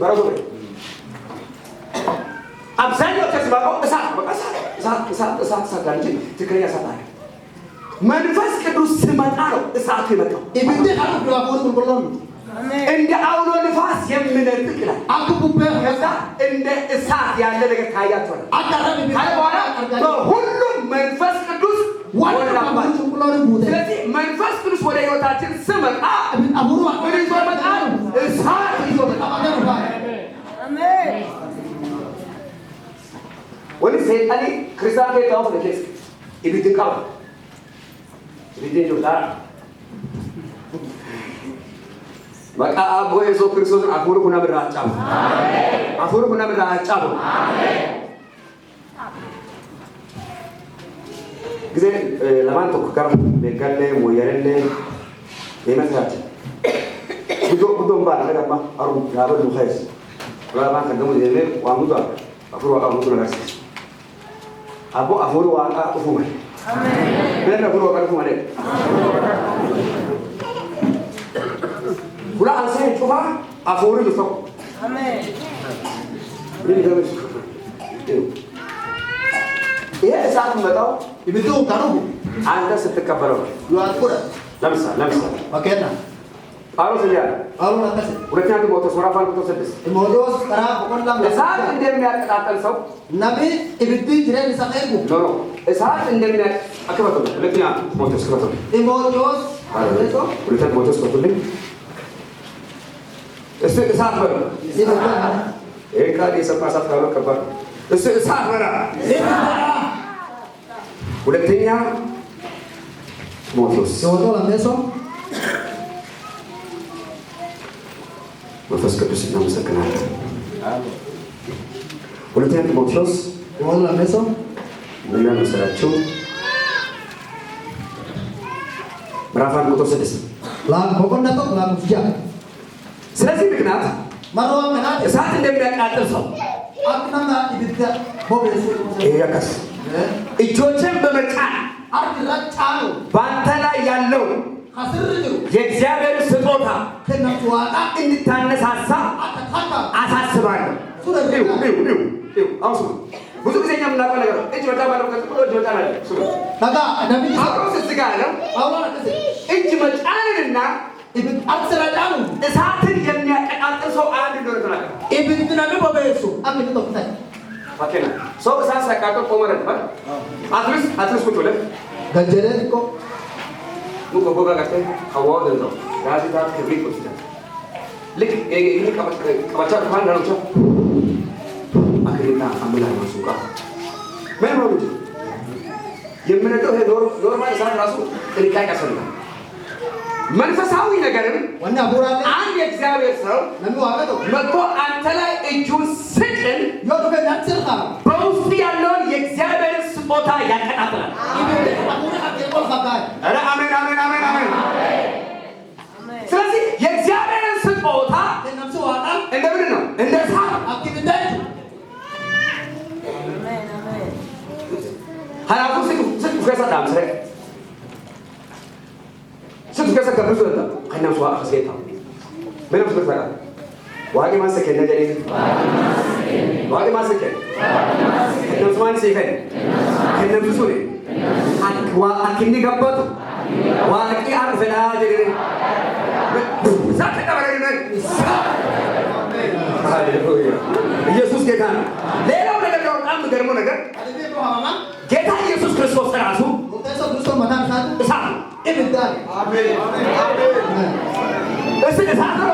በረዶ በይ። አብዛኛው church ባውቀው እሳት በቃ እሳት እሳት እሳት እሳት እሳት ጋር እንጂ ትክክለኛ እሳት አለ። መንፈስ ቅዱስ ስመጣ ነው እሳቱ የመጣው። Ibiddi kan dhufu hafuurri qulqulluun miti. እንደ አውሎ ንፋስ የሚነጥቅ ይላል። Akka bubbee ከዛ እንደ እሳት ያለ ነገር ታያቸዋል። akka arrabni ካለ በኋላ በሁሉም መንፈስ ቅዱስ waan ሞላባቸው። hafuurri qulqulluun guute. ስለዚህ መንፈስ ቅዱስ ወደ ህይወታችን ስመጣ Hafuurri ምን ይዞ ይመጣል? እሳት ይዞ ይመጣል። qabatee dhufa. Wani seexanii kiristaan kee ta'uu fudhe keessa ibiddi qaba. Ibiddi jiru ta'a. Maqaa Abboo Yesuus Kiristoos hafuurri kun namirraa haa cabu. Hafuurri kun namirraa haa cabu. ጊዜ lamaan tokko gara Meeggallee Mooyyalellee deemaa jiraate. Guddoo guddoon baana dhaga amma aru yaabal nu keessa. Lamaan kan gamu deemee waan guddaa hafuura waaqaa guddoo agarsiisa. Abbo hafuurri waaqaa dhufuu malee. Beekna hafuurri waaqaa dhufuu malee. Kula ansee cufaa hafuurri jiru tokko. Inni gamu ይሄ እሳት መጣው Ibiddi kun kan dhufu አንተ ስትቀበለው ነው። yoo ati fudhatte. ለምሳሌ Fakkeenyaaf ጳውሎስ እንዲህ አለ። Phaawulos akkas jedhe. ሁለተኛ ጢሞቴዎስ ምዕራፍ 1 ቁጥር 6 Ximootoos karaa boqonnaa እሳት እንደሚያቀጣጠል ሰው Namni ibiddi jireenya isaa eegu No, no, እሳት እንደሚያ አክበቱ። ሁለተኛ ጢሞቴዎስ ክፈቱ። Ximootoos ሁለተኛ ጢሞቴዎስ ክፈቱልኝ። እሱ እሳት በሉ። ibidda ይሄን ቃል የሰማ እሳት ካልሆነ ከባድ ነው። እሱ እሳት በላ። ibidda ሁለተኛ ጢሞቴዎስ Ximootoos lammeessoo መንፈስ ቅዱስ እናመሰግናለን። ሁለተኛ ጢሞቴዎስ Ximootoos lammeessoo ምን ይላል መሰላችሁ? ምዕራፍ 1 ቁጥር 6 boqonnaa tokko lakkoofsa ja'a. ስለዚህ ምክንያት Maroo waan kanaatiif እሳት እንደሚያቃጥል ሰው akka nama ibidda bobeessu ይሄ ያከስ እጆችን በመጫን harki irra caalu በአንተ ላይ ያለው kan sirri jiru የእግዚአብሔር ስጦታ kennamtu waaqaa እንድታነሳሳ akka takka አሳስባለሁ። እዩ እዩ እዩ እዩ። አሁን ስሙ። ብዙ ጊዜ እኛ የምናውቀው ነገር ነው። እጅ መጫን ባለው ከዚህ ብሎ እጅ መጫን አለ። ስሙ። Dhagaa namni ጳውሎስ እዚህ ጋር ያለው Phaawulos akkas jedhe. እጅ መጫንንና Ibiddi harki irra caalu እሳትን የሚያቀጣጥል ሰው አንድ እንደሆነ ተናገረ። ibiddi namni bobeessu akka inni tokko ta'e. ፈኬና ሰው እሳት ሲያቃጥል ቆሞ ነበር። At least at least ቁጭ ብለህ Gad jedhee xiqqoo muka gogaa gartee hawaa danda'u gaazexaa ክብሪት ወስዳል። ልክ ይህ ቀበቻ እንኳን ዳኖቻ አክሊና አምላክ ማሱቃ ምን ነው እንጂ የምነደው ይሄ normal እሳት ራሱ ጥንቃቄ ያስፈልጋል። መንፈሳዊ ነገርም wanni hafuuraallee አንድ የእግዚአብሔር ሰው namni waaqa tokko መጥቶ አንተ ላይ እጁን ስጭን yoo dhufe natti sirraa በውስጥ ያለውን የእግዚአብሔር ስጦታ ያቀጣጥላል። ibiddi hafuura kan ol fakkaate. ኧረ አሜን አሜን አሜን አሜን። ስለዚህ የእግዚአብሔርን ስጦታ Kennamsi waaqaa እንደ ምንድን ነው? እንደ እሳት akka ibiddaa jechuudha. ሀላፉ ስጡ ከሰ ዳምሰ ስጡ ከሰ ከብዙ ወጣ ከናም ሰዋ ከሴታ ምንም ስጡ ከሰ ዋቂ ማሰከ ነገሬ ዋቂ ማሰከ ከናም ሰዋን ሲከን ከናም ሱኔ አክዋ አክኒ ገባቱ ዋቂ አርፈና ጀሬ ዛከ ሃሌሉያ ኢየሱስ ጌታ ነው። ሌላው ነገር ደግሞ በጣም የሚገርመው ነገር Adibii iddoo hamamaa ጌታ ኢየሱስ ክርስቶስ ራሱ murteessoo Kiristoos mataan isaatu እሳት ነው። ibiddaa. እሱ እሳት ነው።